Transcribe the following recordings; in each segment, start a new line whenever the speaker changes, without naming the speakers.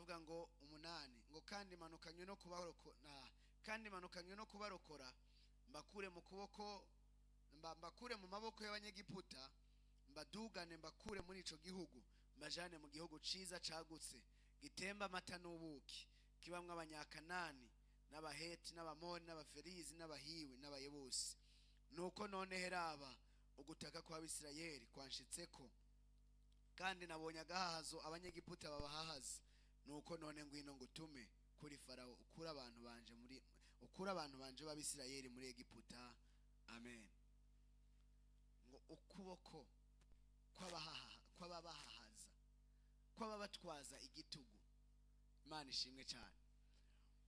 Haravuga ngo 8 ngo kandi manukanywe no kubarokora, kandi manukanywe no kubarokora, mbakure mu kuboko, mbakure mu maboko y'abanyegiputa, mbadugane mbakure muri ico gihugu, mbajane mu gihugu ciza cagutse gitemba amata n'ubuki, kibamwe abanyakanani n'abaheti n'abamoni n'abaferizi n'abahiwi n'abayebusi. Nuko none heraba ugutaka kw'Abisirayeli kwanshitseko, kandi nabonye agahahazo abanyegiputa babahahaza. Nuko none ngwino ngutume kuri Farawo, ukura abantu banje muri, ukura abantu banje b'Abisirayeli muri Egiputa. Amen. Ngo ukuboko kw'ababahahaza, kw'ababatwaza igitugu. Imana ishimwe cyane.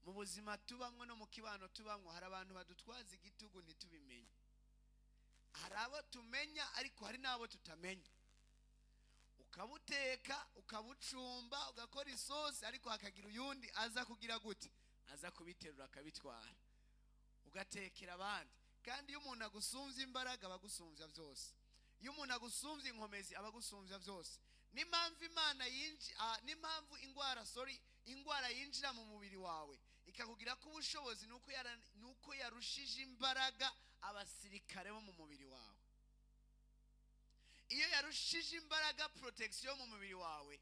Mu buzima tubamwe no mu kibano tubamwe, hari abantu badutwaza igitugu ntitubimenye. Hari abo tumenya ariko hari n'abo tutamenya. Ukabuteka, ukabucumba, ugakora isosi, ariko hakagira uyundi aza kugira gute? Aza kubiterura akabitwara. Ugatekera abandi. Kandi iyo umuntu agusumvye imbaraga abagusumvya byose. Iyo umuntu agusumvye inkomezi abagusumvya byose. N'impamvu Imana yinji, n'impamvu ingwara, sorry, ingwara yinjira mu mubiri wawe ikakugira ko ubushobozi nuko yarushije imbaraga abasirikare bo mu mubiri wawe. Iyo yarushije imbaraga protection mu mubiri wawe,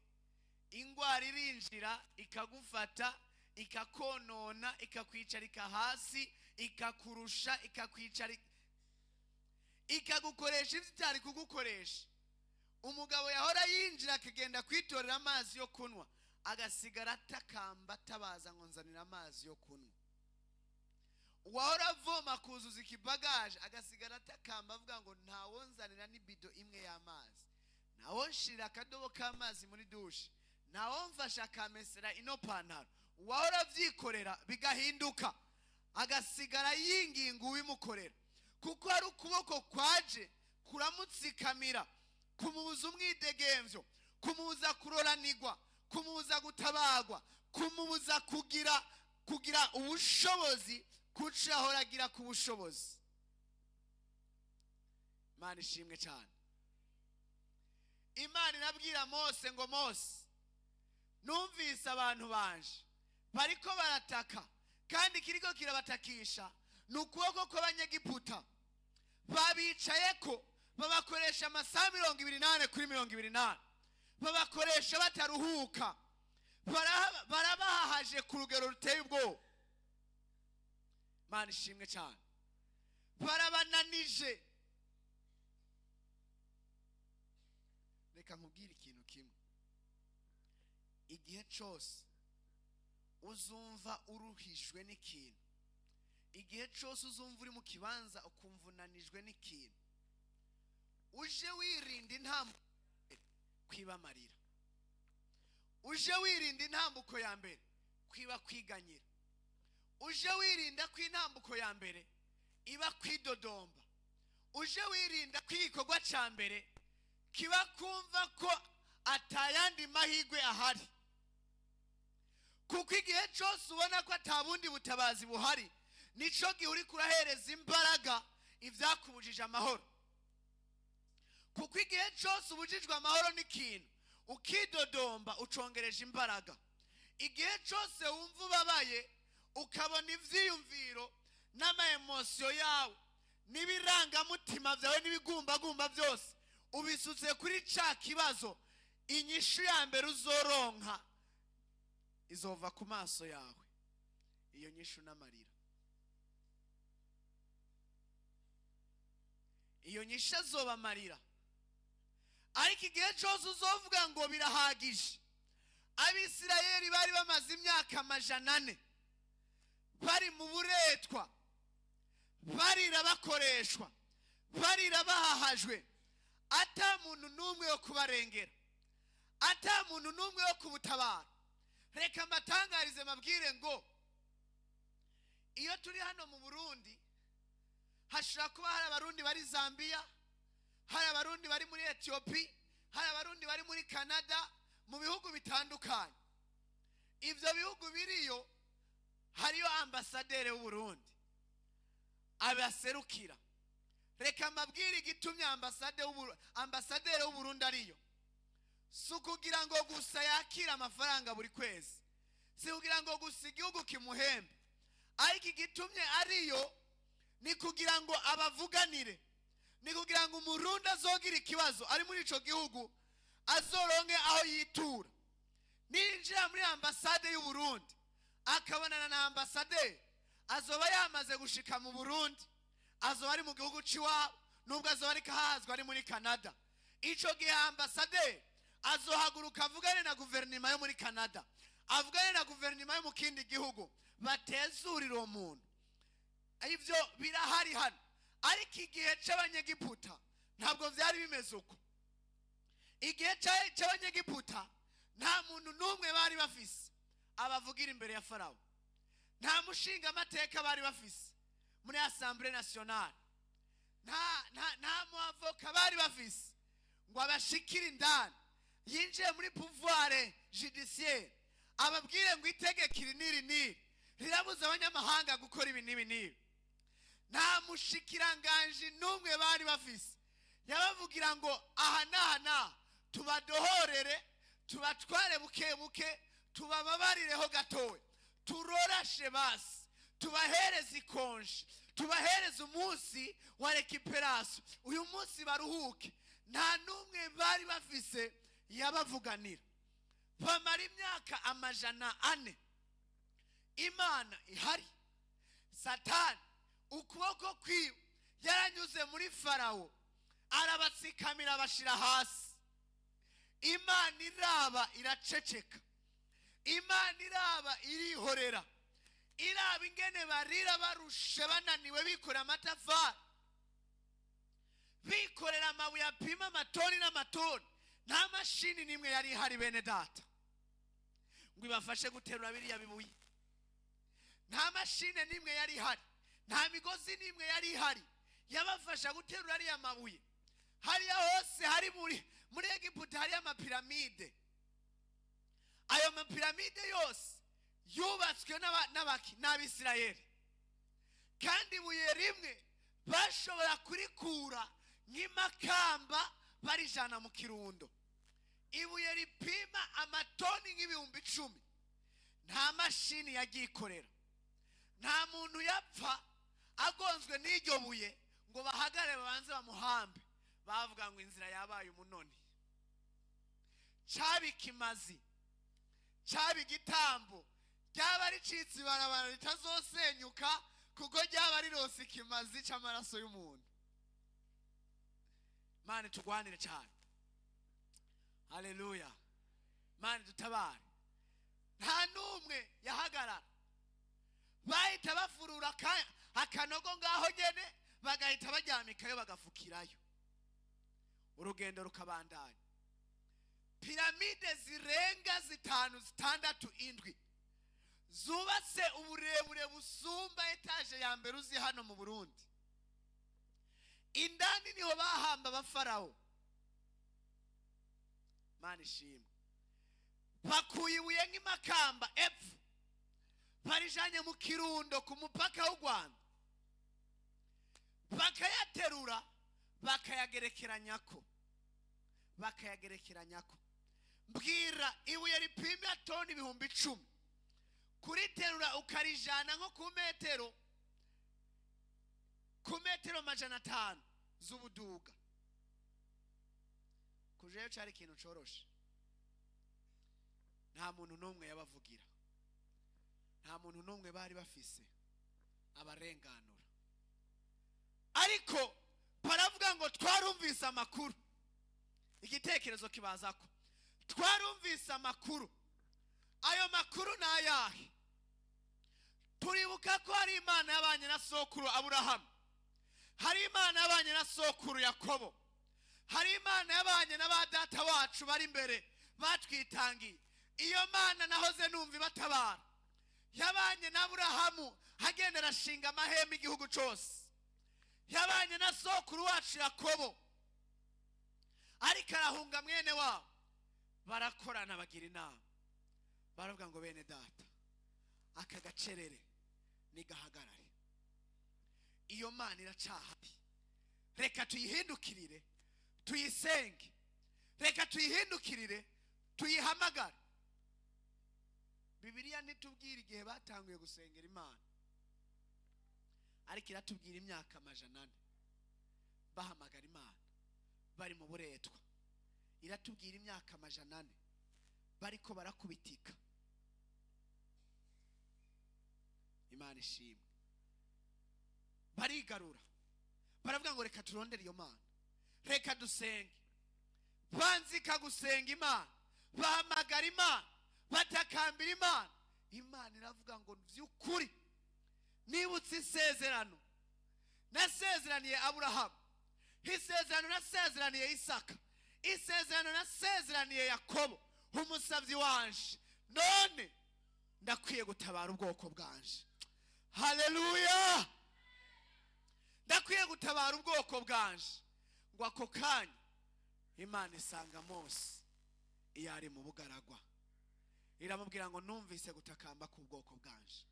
ingwara irinjira ikagufata, ikakonona, ikakwicarika hasi, ikakurusha, ikakwicarika, ikagukoresha ivyo itari kugukoresha. Umugabo yahora yinjira akagenda kwitorera amazi yo kunywa, agasigara atakamba atabaza ngo nzanira amazi yo kunywa. Uwahora avoma kuzuza ikibagaje agasigara atakamba avuga ngo ntawonzanira n'ibido imwe y'amazi, ntawonshirira akadobo k'amazi muri dushe, ntawomfasha akamesera ino pantaro. Uwahora avyikorera bigahinduka, agasigara yinginga uwimukorera, kuko hari ukuboko kwaje kuramutsikamira, kumubuza umwidegemvyo, kumubuza kuroranirwa, kumubuza gutabagwa, kumubuza kugira ubushobozi kuca ahora agira ku bushobozi. Imana ishimwe cyane. Imana inabwira Mose ngo Mose, numvise abantu banje bariko barataka, kandi kiriko kirabatakisha ni ukuboko kw'abanyegiputa babicayeko, babakoresha amasaha 24 kuri 24, babakoresha bataruhuka, barabahahaje ku rugero ruteye ubwoba. Imana ishimwe cyane. Barabananije. Reka nkubwire ikintu kimwe. Igihe cyose uzumva uruhijwe n'ikintu, igihe cyose uzumva uri mu kibanza ukumva unanijwe n'ikintu, uje wirinda intambuko kwiba amarira, uje wirinda intambuko ya mbere kwiba kwiganyira, uje wirinda ko intambuko ya mbere iba kwidodomba, uje wirinda ko igikorwa cya mbere kiba kumva ko atayandi mahirwe ahari. Kuko igihe cyose ubona ko atabundi butabazi buhari, nico gihe uri kurahereza imbaraga ivyakubujije amahoro. Kuko igihe cyose ubujijwe amahoro n'ikintu, ukidodomba ucongereje imbaraga. Igihe cyose wumva ubabaye, ukabona ivyiyumviro n'ama emosiyo yawe n'ibirangamutima byawe n'ibigumbagumba byose ubisutse kuri ca kibazo, inyishu ya mbere uzoronka izova ku maso yawe. Iyo nyishu n'amarira, iyo nyishu azoba amarira. Ariko igihe cyose uzovuga ngo birahagije, Abisirayeli bari bamaze imyaka 400 bari mu buretwa, barira bakoreshwa, barira bahahajwe, ata muntu n'umwe wo kubarengera, ata muntu n'umwe wo kubutabara. Reka mbatangarize mabwire ngo iyo turi hano mu Burundi, hashobora kuba hari abarundi bari Zambia, hari abarundi bari muri Ethiopia, hari abarundi bari muri Canada, mu bihugu bitandukanye. Ivyo bihugu biriyo hariyo ambasaderi w'u Burundi abaserukira. Reka mbabwire igitumye ambasaderi w'u Burundi ariyo, si ukugira ngo gusa yakire amafaranga buri kwezi. Si kugira ngo gusa igihugu kimuhembe, ariko igitumye ariyo ni kugira ngo abavuganire, ni kugira ngo umurundi azogira ikibazo ari muri ico gihugu azoronke aho yitura. Ninjira muri ambasade y'u Burundi akabonana na ambasaderi, azoba yamaze gushika mu Burundi, azoba ari mu gihugu ciwabo, nubwo azoba ariko ahazwa ari muri Canada. Ico gihe ambasaderi azohaguruka avugane na guverinoma yo muri Canada, avugane na guverinoma yo mu kindi gihugu, batezurire uwo muntu. Ivyo birahari hano. Ariko igihe c'abanyegiputa ntabwo vyari bimeze uko. Igihe c'abanyegiputa nta muntu n'umwe bari bafise abavugira imbere ya Farawo, nta mushinga amateka bari bafise muri Assemblée Nationale, nta muavoka bari bafise ngo abashikire indani, yinjiye muri pouvoir judiciaire ababwire ngo itegeko iri n'iri n'iri rirabuza abanyamahanga gukora ibi n'ibi n'ibi. Nta mushikiranganji n'umwe bari bafise yabavugira ngo aha n'aha n'aha tubadohorere, tubatware buke buke, tubababarireho gatoya, turorashe basi, tubahereze ikonje, tubahereze umunsi wa récupération, uyu munsi baruhuke. Nta n'umwe bari bafise yabavuganira. Bamara imyaka 400 Imana ihari. Satani ukuboko kwiwe yaranyuze muri Farawo arabatsikamira abashira hasi. Imana iraba iraceceka, Imana iraba irihorera, iraba ingene barira barushe bananiwe, bikorera amatafari, bikorera amabuye apima amatoni n'amatoni. Nta mashini n'imwe yari ihari bene data ngo ibafashe guterura biriya bibuye. Nta mashine n'imwe yari ihari, nta migozi n'imwe yari ihari yabafasha guterura ariya mabuye. Hariya hose hari muri Egiputa hari amapiramide. Ayo mapiramide yose yubatswe n'Abisirayeli, kandi ibuye rimwe bashobora kurikura nk'imakamba barijana mu Kirundo. Ibuye ripima amatoni nk'ibihumbi 10,000. Nta mashini yagikorera, nta muntu yapfa agonzwe n'iryo buye ngo bahagare babanze bamuhambe. Bavuga ngo inzira yabaye umunoni. Caba ikimazi, caba igitambo, ryaba ricitse ibarabara ritazosenyuka kuko ryaba rirose ikimazi c'amaraso y'umuntu. Mane tugwanire cyane, haleluya, Mane dutabare. Nta n'umwe yahagarara, bahita bafurura akanogo ngaho nyene, bagahita baryamikayo bagafukirayo, urugendo rukabandanya. Piramide zirenga 5, 6, 7 zubatse uburebure busumba étage ya mbere uzi hano mu Burundi. Indani niho bahamba abafarawo. Mana ishimwe. Bakuye ibuye nk'imakamba epfo barijanye mu Kirundo ku mupaka w'u Rwanda, bakayaterura bakayagerekeranyako, bakayagerekeranyako. Mbwira, ibuye ripima toni 10,000 kuriterura ukarijana nko ku metero 500 z'ubuduga, kujeyo cari ikintu coroshe. Nta muntu n'umwe yabavugira, nta muntu n'umwe bari bafise abarenganura. Ariko baravuga ngo twarumvise amakuru, igitekerezo kibazako twarumvise amakuru. Ayo makuru ni ayahe? Turibuka ko hari Imana yabanye na sokuru Aburahamu, hari Imana yabanye na sokuru Yakobo, hari Imana yabanye na ba data wacu bari imbere batwitangiye. Iyo Mana nahoze numva ibatabara, yabanye na Aburahamu agenda arashinga amahema igihugu cose, yabanye na sokuru wacu Yakobo ariko arahunga mwene wabo. Barakorana bagira inama, baravuga ngo bene data, aka gacerere nigahagarare, iyo Mana iracahari, reka tuyihindukirire tuyisenge, reka tuyihindukirire tuyihamagare. Bibiliya ntitubwira igihe batanguye gusengera Imana, ariko iratubwira imyaka 400 bahamagara Imana bari mu buretwa. Iratubwira imyaka 400 bariko barakubitika. Imana ishimwe. Barigarura, baravuga ngo reka turondere iyo Mana, reka dusenge. Banzika gusenga Imana, bahamagara Imana, batakambira Imana. Imana iravuga ngo by'ukuri nibutse isezerano nasezeraniye Aburahamu, isezerano nasezeraniye Isaka, isezerano nasezeraniye Yakobo umusavyi wanje, none ndakwiye gutabara ubwoko bwanje. Haleluya! Ndakwiye gutabara ubwoko bwanje. Ngo ako kanya Imana isanga Mose iyo ari mu bugaragwa, iramubwira ngo numvise gutakamba k'ubwoko bwanje,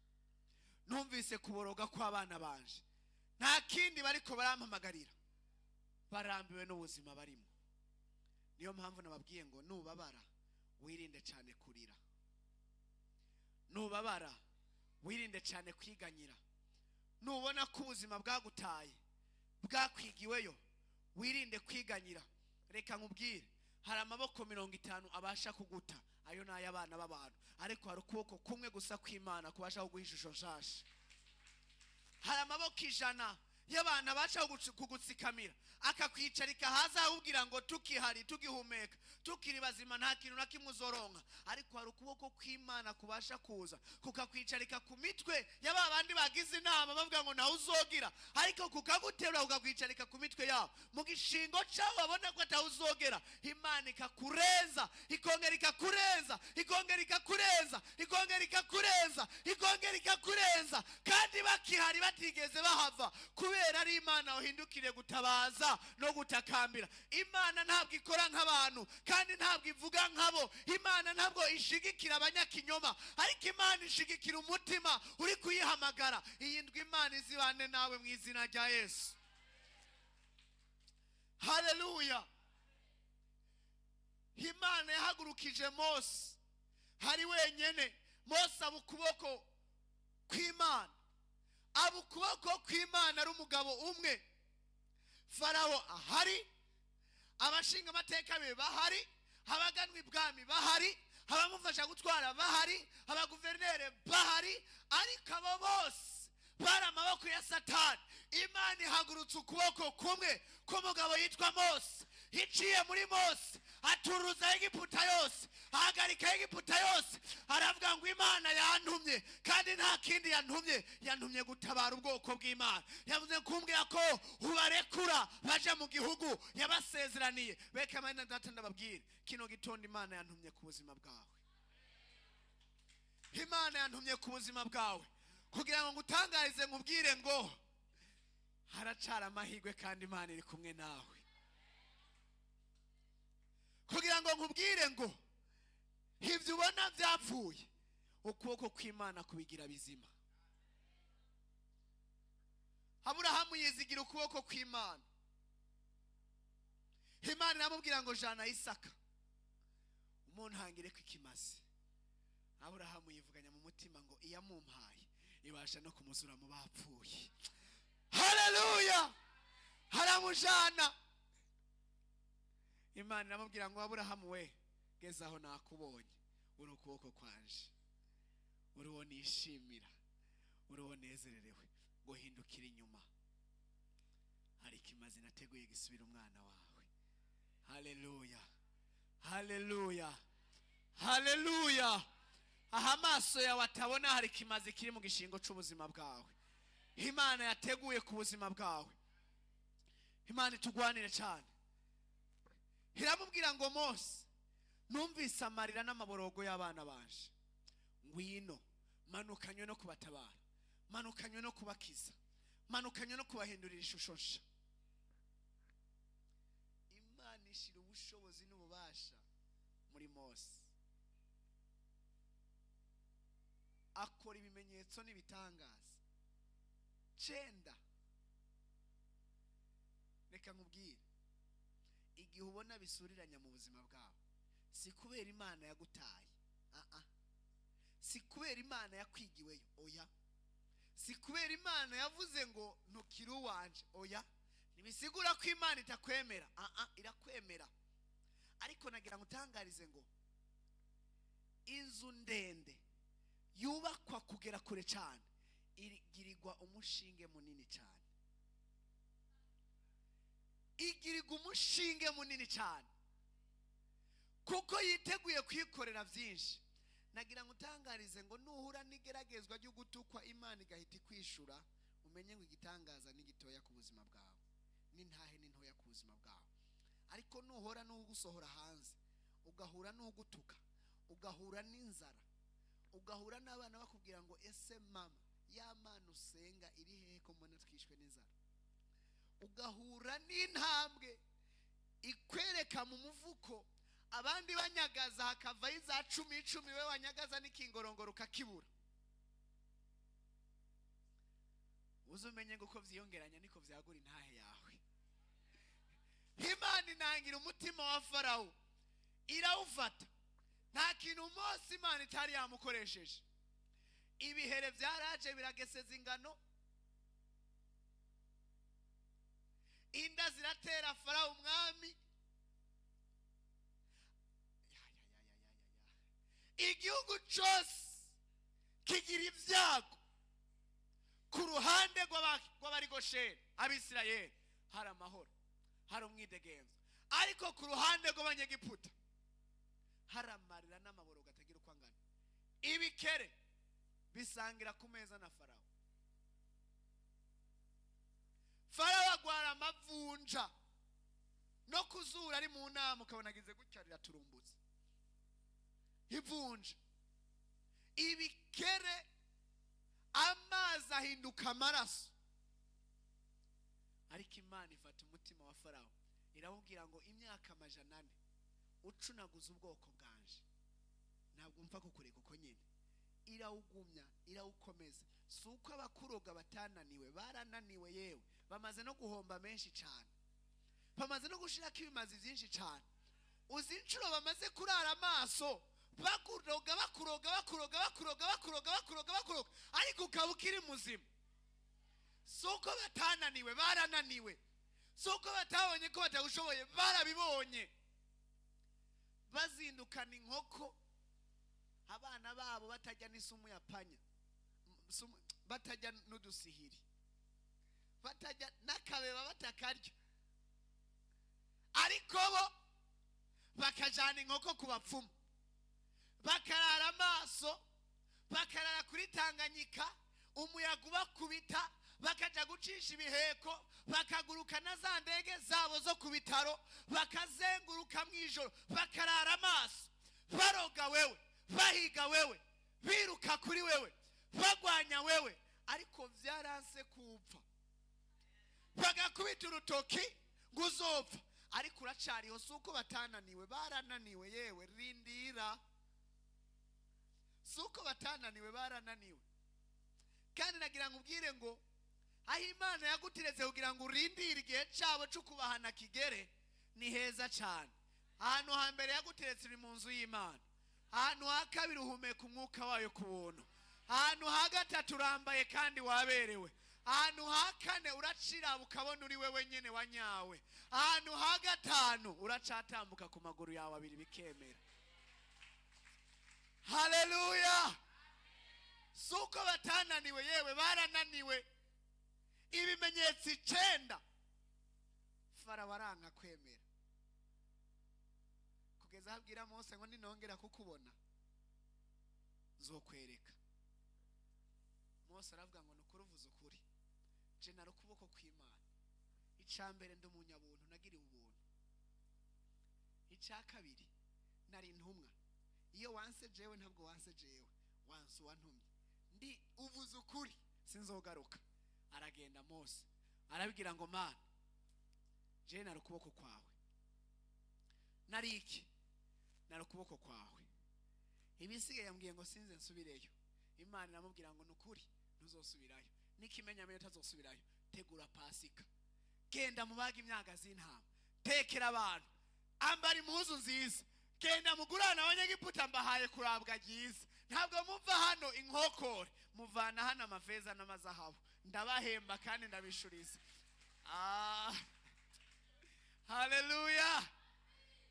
numvise kuboroga kw'abana banje, nta kindi bariko barampamagarira, barambiwe n'ubuzima barimo. Niyo mpamvu nababwiye ngo nubabara wirinde cyane kurira, nubabara wirinde cyane kwiganyira, nubona ko ubuzima bwagutaye bwakwigiweyo wirinde kwiganyira. Reka nkubwire, hari amaboko 50 abasha kuguta, ayo ni ay'abana b'abantu, ariko hari ukuboko kumwe gusa kw'Imana kubasha kuguha ishusho nshasha. Hari amaboko 100 y'abantu abasha kugutsikamira, akakwicarika haza akubwira ngo tukihari, tugihumeka, tukiri bazima, nta kintu na kimwe uzoronka. Ariko hari ukuboko kw'Imana kubasha kuza kukakwicarika ku mitwe ya ba bandi bagize inama bavuga ngo nawe uzogira, ariko kukaguterura kukakwicarika ku mitwe yabo mu gishingo cyawe babona ko atawuzogera. Imana ikakureza, ikongera ikakureza, ikongera ikakureza, ikongera ikakureza, ikongera ikakureza, kandi bakihari batigeze bahava, kubera ari Imana uhindukire gutabaza no gutakambira. Imana ntabwo ikora nk'abantu, kandi ntabwo ivuga nkabo. Imana ntabwo ishigikira abanyakinyoma, ariko Imana ishigikira umutima uri kuyihamagara. Iyi ndwi Imana izibane nawe mu izina rya Yesu. Haleluya! Imana yahagurukije Mose hari wenyene. Mose aba ukuboko kw'Imana, aba ukuboko kw'Imana ari umugabo umwe. Farawo ahari, abashinga amateka be bahari, abaganwa ibwami bahari, abamufasha gutwara bahari, abaguverinere bahari, ariko abo bose bari amaboko ya Satani. Imana ihagurutse ukuboko kumwe k'umugabo yitwa Mose, iciye muri Mose aturuza Egiputa yose, ahagarika Egiputa yose. Aravuga ngo Imana yantumye, kandi nta kindi yantumye, yantumye gutabara ubwoko bw'Imana. Yavuze kumbwira ko ubarekura baje mu gihugu yabasezeraniye. Beka mana data ndababwira, kino gitondo Imana yantumye ku buzima bwawe. Imana yantumye ku buzima bwawe kugira ngo ngutangarize nkubwire ngo haracara amahirwe, kandi Imana iri kumwe nawe. Kugira ngo nkubwire ngo ibyo ubona byapfuye, ukuboko kw'Imana kubigira bizima. Aburahamu yizigira ukuboko kw'Imana. Imana iramubwira ngo jana Isaka umuntangire ko ikimaze. Aburahamu yivuganya mu mutima ngo iyamumpaye ibasha no kumuzura mu bapfuye. Haleluya! Haramujana. Imana iramubwira ngo Aburahamu we, geza aho nakubonye, uri ukuboko kwanje, uri uwo nishimira, uri uwo nezererewe, ngo hindukira inyuma, hari ikimazi nateguye gisubira umwana wawe. Haleluya! Haleluya! Haleluya! Aha amaso yawe atabona, hari ikimazi kiri mu gishingo c'ubuzima bwawe. Imana yateguye ku buzima bwawe. Imana itugwanire cyane. Iramubwira ngo Mose, numvise amarira n'amaborogo y'abana banje, ngwino manukanywe no kubatabara, manukanywe no kubakiza, manukanywe no kubahindurira ishusho nshya. Imana ishira ubushobozi n'ububasha muri Mose, akora ibimenyetso n'ibitangaza 9. Reka nkubwire, igihe ubona bisuriranya mu buzima bwawe, si kubera Imana yagutaye, Si kubera Imana yakwigiweyo, oya. Si kubera Imana yavuze ngo ntukiri uwanje, oya. Ntibisigura ko Imana itakwemera, irakwemera. Ariko nagira ngo utangarize ngo inzu ndende yubakwa kugera kure cyane igirirwa umushinge munini cyane, igirirwa umushinge munini cyane kuko yiteguye kwikorera byinshi. Nagira ngo utangarize ngo nuhura n'igeragezwa ryo gutukwa Imana igahita ikwishura, umenye ngo igitangaza ni gitoya ku buzima bwawe, n'intahe ni ntoya ku buzima bwawe. Ariko nuhora n'ugusohora hanze, ugahura n'ugutuka, ugahura n'inzara, ugahura n'abana bakubwira ngo ese mama ya Mana usenga iri hehe ko mbona twishwe n'inzara, ugahura n'intambwe ikwereka mu muvuko abandi banyagaza hakavayo iza 10 10, we wanyagaza n'ikingorongoro ukakibura. Uzumenye ngo uko vyiyongeranya niko vyagura intahe yawe. Imana inangira umutima wa Farawo irawufata. Nta kintu Mose Imana itari yamukoresheje. Ibihere byaraje birageseza ingano, inda ziratera Farawo umwami, igihugu cyose kigira ibyago. Ku ruhande rw'abarigosheni Abisirayeli hari amahoro, hari umwidegemvyo, ariko ku ruhande rw'abanyegiputa hari amarira n'amaborogo atagira uko angana. Ibikere bisangira ku meza na Farawo. Farawo agwara amavunja no kuzura ari mu nama, ukabona agize gutya riraturumbutse ivunja. Ibikere, amazi ahinduka amaraso. Ariko Imana ifata umutima wa Farawo iramubwira ngo imyaka 400 ucunaguza ubwoko bwanje, ntabwo mfa kukureka uko nyine. Irawugumya, irawukomeza. Si uko abakuroga batananiwe, barananiwe yewe, bamaze no guhomba menshi cyane, bamaze no gushirako ibimazi byinshi cyane. Uzi inshuro bamaze kurara amaso bakuroga bakuroga bakuroga bakuroga bakuroga bakuroga bakuroga, ariko ukaba ukiri muzima. Si uko batananiwe, barananiwe. Si uko batabonye ko batagushoboye, barabibonye. Bazindukana inkoko, abana babo batajya n'isumu ya panya, batajya n'udusihiri, batajya n'akabeba batakarya, ariko bo bakajana inkoko ku bapfumu, bakarara amaso, bakarara kuri Tanganyika, umuyaga ubakubita, bakaja gucisha ibiheko, bakaguruka na za ndege zabo zo ku bitaro, bakazenguruka mw'ijoro, bakarara amaso, baroga wewe, bahiga wewe, biruka kuri wewe, bagwanya wewe, ariko vyaranse kupfa. Bagakubita urutoki ngo uzopfa, ariko uracariho. Si uko batananiwe, barananiwe yewe, rindira. Si uko batananiwe, barananiwe. Kandi nagira ngo ubwire ngo aho Imana yaguteretse kugira ngo urindire igihe cyabo cyo kubahana kigere ni heza cyane. Ahantu hambere yaguteretse uri mu nzu y'Imana, ahantu ha kabiri uhumeka umwuka wayo ku buntu, ahantu ha gatatu urambaye kandi waberewe, ahantu ha kane uracira ukabona uri wewe nyene wanyawe, ahantu ha gatanu uracatambuka ku maguru yawe abiri bikemera. Haleluya! Si uko batananiwe yewe, barananiwe. Ibimenyetso 9 Farawo aranga kwemera, kugeza abwira Mose ngo ninongera kukubona nzokwereka. Mose aravuga ngo nukuri uvuze ukuri, je nari ukuboko kw'Imana. Icya mbere ndi umunyabuntu, nagiriwe ubuntu. Icya kabiri nari intumwa, iyo wanse jewe ntabwo wanse jewe, wanse uwantumye. Ndi uvuze ukuri sinzogaruka. Aragenda Mose arabwira ngo Mana, je nari ukuboko kwawe, nari iki, nari ukuboko kwawe. Ibisigaye yambwiye ngo sinze nsubireyo. Imana iramubwira ngo nukuri ntuzosubirayo, n'ikimenyamenya utazosubirayo. Tegura Pasika, genda mubaga imyagazi z'intama, tekera abantu, ambara impuzu nziza, genda mugurana abanyegiputa mbahaye kurabwa ryiza. Ntabwo muva hano inkokore, muvana hano amafeza n'amazahabu. Ndabahemba kandi ndabishuriza. Haleluya.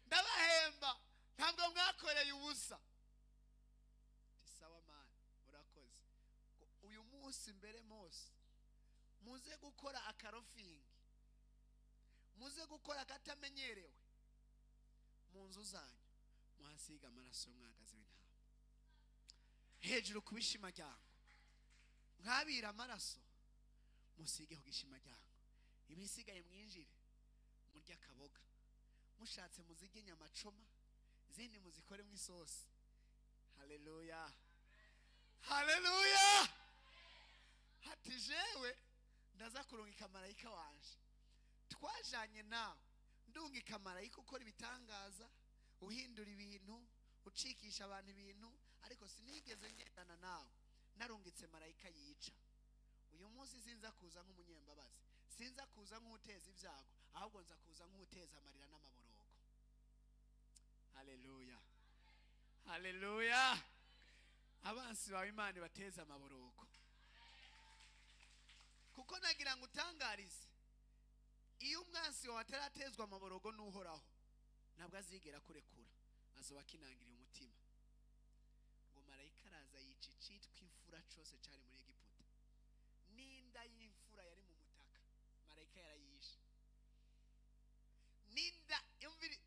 Ndabahemba, ntabwo mwakoreye ubusa. Sawa mana, urakoze. Uyu munsi mbere Mose muze gukora akarofingi, muze gukora akatamenyerewe mu nzu zanyu, muhasiga amaraso y'umwagazi w'intama hejuru ku bishimajyango, mwabira amaraso musige ku gishimajyango, ibisigaye mwinjire murya akaboga, mushatse muzige inyama coma, izindi muzikore mu isosi. Haleluya, haleluya. Hati jewe ndaza kurungika marayika wanje, twajanye nawe ndungika marayika ukora ibitangaza, uhindura ibintu, ucikisha abantu ibintu, ariko sinigeze ngendana nawe, narungitse marayika yica. Uyu munsi sinza kuza nk'umunyembabazi, sinza kuza nk'uteza ibyago, ahubwo nza kuza nk'uteza amarira n'amaborogo. Haleluya, haleluya. Abansi bawe Imana bateza amaborogo. Kuko nagira ngo utangarize, iyo umwansi wawe ataratezwa amaborogo n'uhoraho, ntabwo azigera kurekura, azoba akinangiriye umutima. Ngo marayika araza yica icitwa imfura cose cari muri Egiputa, n'inda y'imfura yari mu mutaka marayika yarayishe. N'inda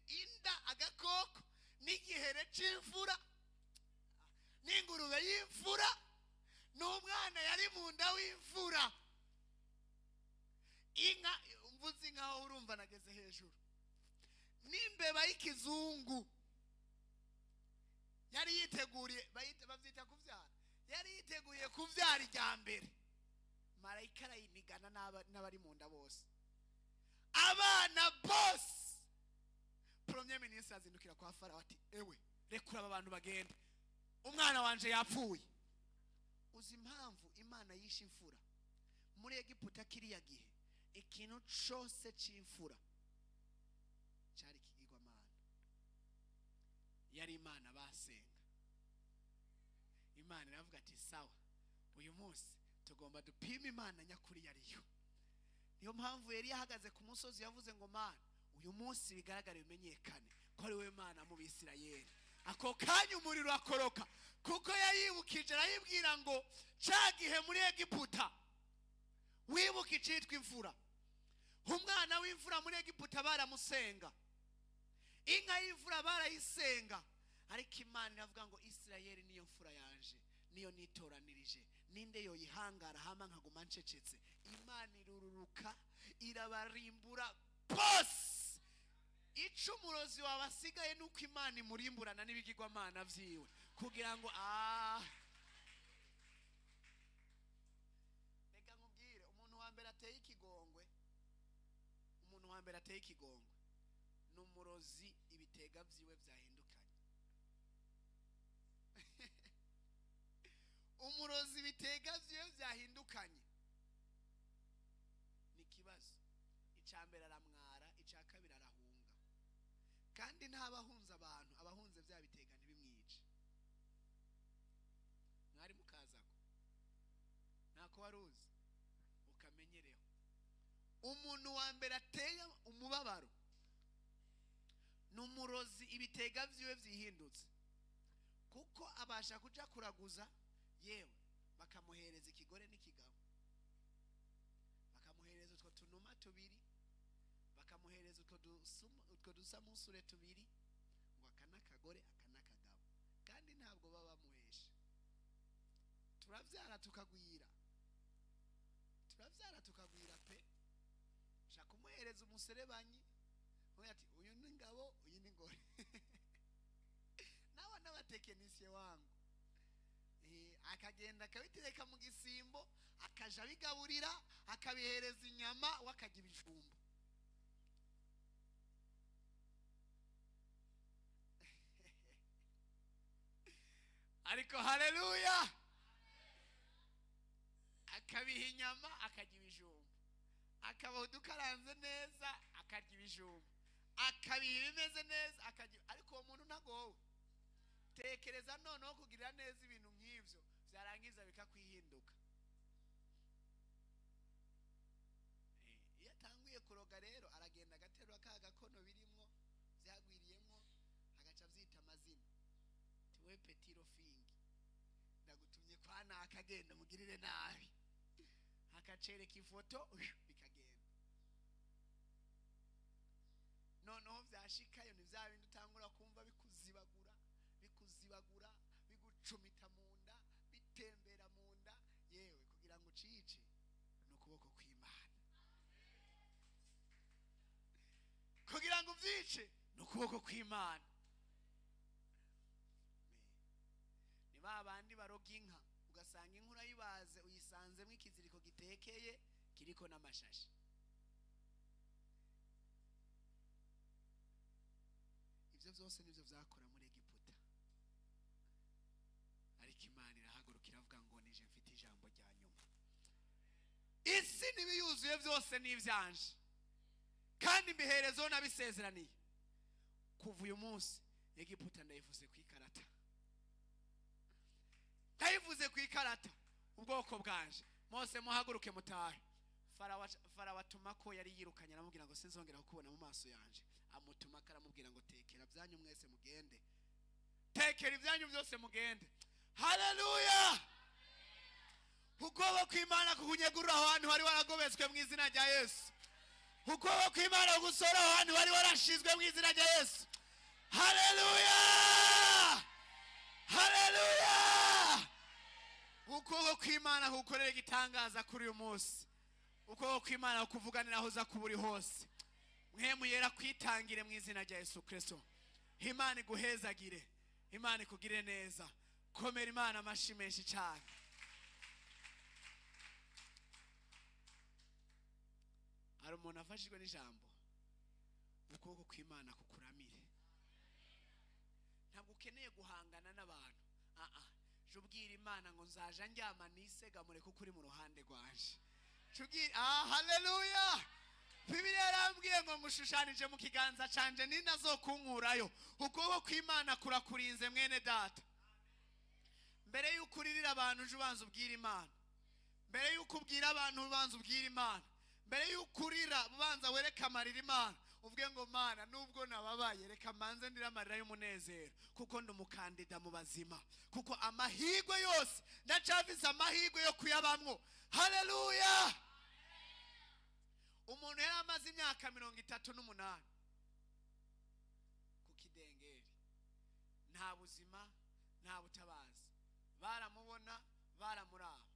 inda agakoko n'igihere c'imfura n'ingurube y'imfura n'umwana yari mu nda w'imfura. Inka mvuze inka aho urumva nageze hejuru, n'imbeba y'ikizungu yari yiteguriye, bavyita kuvyara, yari yiteguriye kuvyara irya mbere, marayika arayinigana n'abari mu nda bose, abana bose. Premier ministre azindukira kwa Farao ati ewe rekura aba bantu bagende, umwana wanje yapfuye. Uzi impamvu Imana yishe imfura muri Egiputa kiriya gihe? Ikintu cose c'imfura cari ikigirwamana, yari Imana basenga. Imana iravuga ati sawa, uyu munsi tugomba dupime Imana nyakuri yariyo. Niyo mpamvu yari yahagaze ku musozi yavuze ngo Mana, uyu munsi bigaragare bimenyekane ko ari we Mana mu Bisirayeli. Ako kanya umuriro akoroka, kuko yayibukije arayibwira ngo ca gihe muri Egiputa wibuka icitwa imfura, umwana w'imfura muri Egiputa baramusenga, inka y'imfura barayisenga, ariko Imana iravuga ngo Isirayeli niyo mfura yanje, niyo nitoranirije, ninde yoyihangara hama nkaguma ncecetse. Imana irururuka irabarimbura bose. Icumurozi wabasigaye nuko Imana imurimburana n'ibigirwamana vyiwe, kugira ngo reka nkubwire, umuntu wa mbere ateye ikigongwe, umuntu wa mbere ateye ikigongwe ni umurozi ibitega vyiwe vyahindukanye. Umurozi ibitega vyiwe vyahindukanye ni ikibazo. Ica mbere aramwara, ica kabiri arahunga, kandi ntabahunze abantu, abahunze vya bitega ntibimwice. Mwari mukazako ntako waruzi ukamenyereho. Umuntu wa mbere ateye umubabaro ni umurozi ibitega vyiwe vyihindutse, kuko abasha kuja kuraguza, yewe bakamuhereza ikigore n'ikigabo, bakamuhereza utwo tunuma tubiri, bakamuhereza utwo dusamusure tubiri, ngo aka n'akagore aka n'akagabo, kandi ntabwo baba bamuhesha. Turavyara tukagwira, turavyara tukagwira pe. Shaka kumuhereza umuserebanyi, ati uyu ni ngabo, uyu ni ngore. Nawe n'abatekinisiye wangu akagenda akabitereka mu gisimbo, akaja abigaburira, akabihereza inyama, we akarya ibijumba. Ariko haleluya, akabiha inyama akarya ibijumba, akabaha udukaranze neza akarya ibijumba, akabiha ibimeze neza akarya. Ariko uwo muntu ntagowe. Tekereza noneho kugirira neza ibintu nk'ivyo byarangiza bikakwihinduka. Iyo atanguye kuroga rero aragenda agaterura ka gakono birimwo byagwiriyemwo, agaca avyita amazina. Tiwe petiro fingi, ndagutumye kwa nakagenda mugirire nabi, akacereka ifoto bikagenda. Noneho vyashikayo ni vya bindi utangura kumva bikuzibagura, bikuzibagura, bigucumita mu nda, bitembera mu nda. Yewe kugira ngo ucice ni ukuboko kw'Imana, kugira ngo uvyice ni ukuboko kw'Imana. Ni ba bandi baroga inka, ugasanga inka urayibaze uyisanzemwo ikiziriko gitekeye kiriko n'amashashi. Ivyo vyose nivyo vyakora muri Egiputa. Ariko Imana irahaguruka iravuga ngo nije mfite ijambo rya nyuma. Isi n'ibiyuzuye byose ni ivyanje, kandi mbiherezo nabisezeraniye. Kuva uyu munsi Egiputa ndayivuze ku ikarata, ndayivuze ku ikarata, ubwoko bwanje. Mose muhaguruke mutahe. Farawo atuma ko yari yirukanye, aramubwira ngo sinzongera kukubona mu maso yanje. Amutuma ko aramubwira ngo tekera byanyu mwese mugende, tekera ibyanyu byose mugende. Haleluya! Ukuboko kw'Imana kukunyegurura aho hantu wari waragobetswe mu izina rya Yesu. Ukuboko kw'Imana kugusora aho hantu wari warashizwe mu izina rya Yesu. Haleluya! Haleluya! Ukuboko kw'Imana kugukorera igitangaza kuri uyu munsi. Ukuboko kw'Imana kukuvuganira aho uza kuba uri hose. Mwemu yera kwitangire mu izina rya Yesu Kristo. Imana iguhezagire, Imana ikugire neza. Komera Imana amashi menshi cyane. Hari umuntu afashijwe n'ijambo, ukuboko kw'Imana kukuramire. Ntabwo ukeneye guhangana n'abantu. Je ubwira Imana ngo nzaja ndyama nisegamure kuko uri mu ruhande rwanje. Haleluya! Bibiliya yarambwiye ngo ngushushanije mu kiganza canje ninazokunkurayo. Ukuboko kw'Imana kurakurinze mwene data. Mbere yuko uririra abantu uje ubanza ubwira Imana. Mbere yuko ubwira abantu ubanza ubwira Imana. Mbere yuko urira ubanza wereka amarira Imana. Uvuge ngo Mana nubwo nababaye reka manze ndira amarira y'umunezero, kuko ndi umukandida mu bazima, kuko amahirwe yose ndacafise amahirwe yo kuyabamwo. Haleluya! Umuntu yari amaze imyaka 38 ku kidengeri, nta buzima, nta butabazi. Baramubona, baramuraba,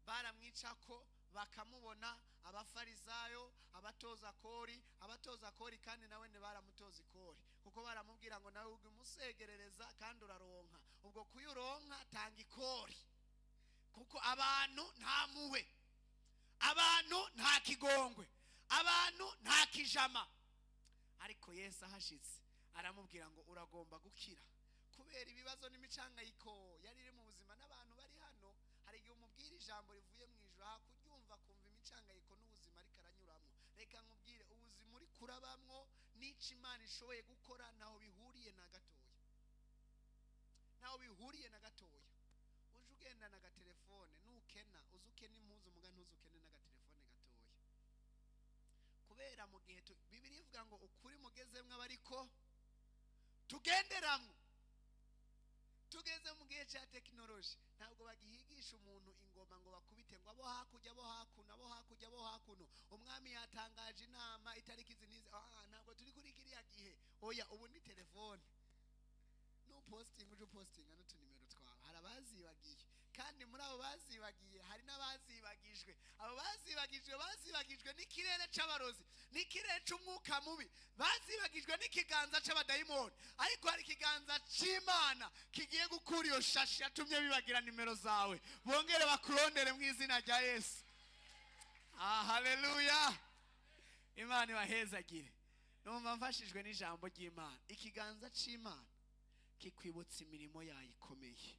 baramwicako, bakamubona. Abafarisayo, abatoza kori, abatoza kori kandi nawe ne baramutoza ikori, kuko baramubwira ngo nawe umusegerereza kandi uraronka, ubwo kuyuronka tanga ikori, kuko abantu nta muwe, abantu nta kigongwe, abantu nta kijama. Ariko Yesu ahashitse aramubwira ngo uragomba gukira kubera ibibazo n'imicangayiko yari iri mu buzima. N'abantu bari hano hari igihe umubwira ijambo rivuye mu ijuru, hakuryumva kumva imicangayiko n'ubuzima ariko aranyuramwo. Reka nkubwire, ubuzima uri kurabamwo n'ico Imana ishoboye gukora ntaho bihuriye na gatoya, ntaho bihuriye na gatoya. Uje ugendana agatelefone nukena, uze ukena impuzu muga ntuzukene n'agatelefone gatoya. Kubera mu gihe Bibiliya ivuga ngo ukuri mugezemwo abariko tugenderamwo. Tugeze mu gihe cya tekinoloji, ntabwo bagihigisha umuntu ingoma ngo bakubite ngo abo hakurya, abo hakuno, abo hakurya, abo hakuno. Umwami yatangaje inama itariki izi n'izi. Ntabwo turi kuri kiriya gihe. Oya, ubu ni telefone. No posting, uje postinga n'utunimero twawe. Hari abazibagiye, kandi muri abo bazibagiye hari n'abazibagijwe. Abo bazibagijwe bazibagijwe n'ikirere c'abarozi, n'ikirere c'umwuka mubi, bazibagijwe n'ikiganza c'abadayimoni. Ariko hari ikiganza c'Imana kigiye gukura iyo shashi yatumye bibagira nimero zawe, bongere bakurondere mu izina rya Yesu. Haleluya! Imana ibahezagire. Numva mfashijwe n'ijambo ry'Imana. Ikiganza c'Imana kikwibutsa imirimo yayo ikomeye.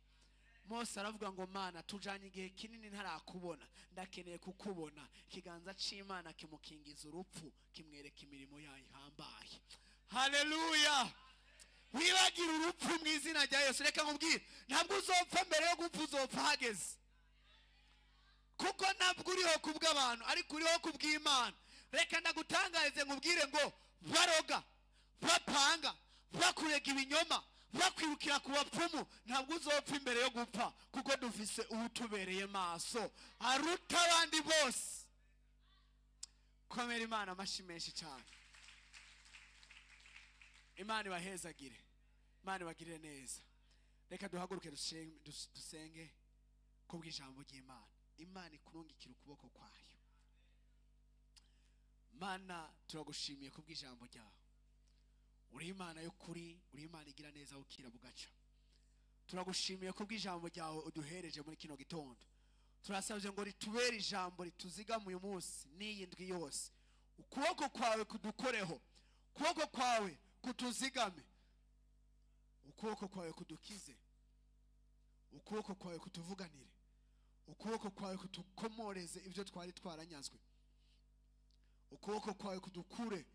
Mose aravuga ngo Mana tujanye igihe kinini ntarakubona, ndakeneye kukubona. Ikiganza c'Imana kimukingiza urupfu, kimwereka imirimo yayo ihambaye. Haleluya! Wibagira urupfu mu izina rya Yesu. Reka nkubwire, ntabwo uzopfa mbere yo gupfa, uzopfa hageze. Kuko ntabwo uriho kubw'abantu, ariko uriho kubw'Imana. Reka ndagutangarize nkubwire ngo baroga, bapanga, bakurega ibinyoma, bakwirukira ku bapfumu, ntabwo uzopfa imbere yo gupfa, kuko dufise uwutubereye maso aruta abandi bose. Komera Imana amashyi menshi cyane. Imana ibahezagire, Imana ibagirire neza. Reka duhaguruke dusenge kubw'ijambo ry'Imana. Imana ikurungikira ukuboko kwayo. Mana, turagushimiye kubw'ijambo ryawe. Uri Imana y'ukuri, uri Imana igira neza ukira bugaca. Turagushimiye kubw'ijambo ryawe uduhereje muri kino gitondo. Turasabye ngo ritubere ijambo rituzigama uyu munsi n'iyi ndwi yose. Ukuboko kwawe kudukoreho, ukuboko kwawe kutuzigame, ukuboko kwawe kudukize, ukuboko kwawe kutuvuganire, ukuboko kwawe kutukomoreze ibyo twari twaranyazwe, ukuboko kwawe kudukure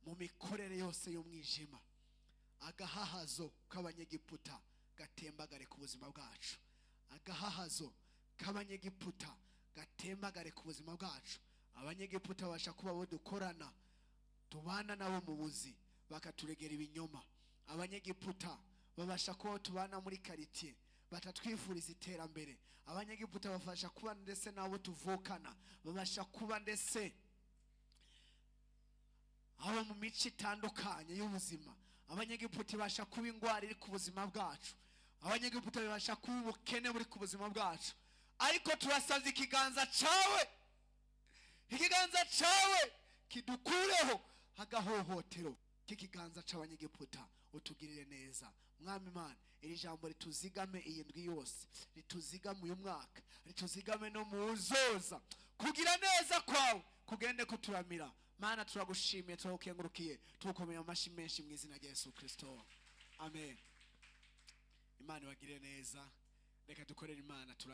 mu mikorere yose y'umwijima. Agahahazo k'abanyegiputa gatembagare ku buzima bwacu, agahahazo k'abanyegiputa gatembagare ku buzima bwacu. Abanyegiputa babasha kuba abo dukorana, tubana nabo mu buzi, bakaturegera ibinyoma. Abanyegiputa babasha kuba tubana muri quartier, batatwifuriza iterambere. Abanyegiputa bafasha kuba ndetse nabo tuvukana, babasha kuba ndetse abo mu mico itandukanye y'ubuzima. Abanyegiputa babasha kuba ingwara iri ku buzima bwacu, abanyegiputa babasha kuba ubukene buri ku buzima bwacu. Ariko turasaza ikiganza cawe, ikiganza cawe kidukureho agahohotero k'ikiganza c'abanyegiputa, utugirire neza. Mwami Imana, iri jambo rituzigame iyi ndwi yose, rituzigame uyu mwaka, rituzigame no mu uzoza. Kugira neza kwawe kugende kuturamira. Mana, turagushimiye, turagukengurukiye, tugukomeye amashyi menshi mu izina rya Yesu Kristo, amen. Imana ibagirire neza. Reka dukorere Imana.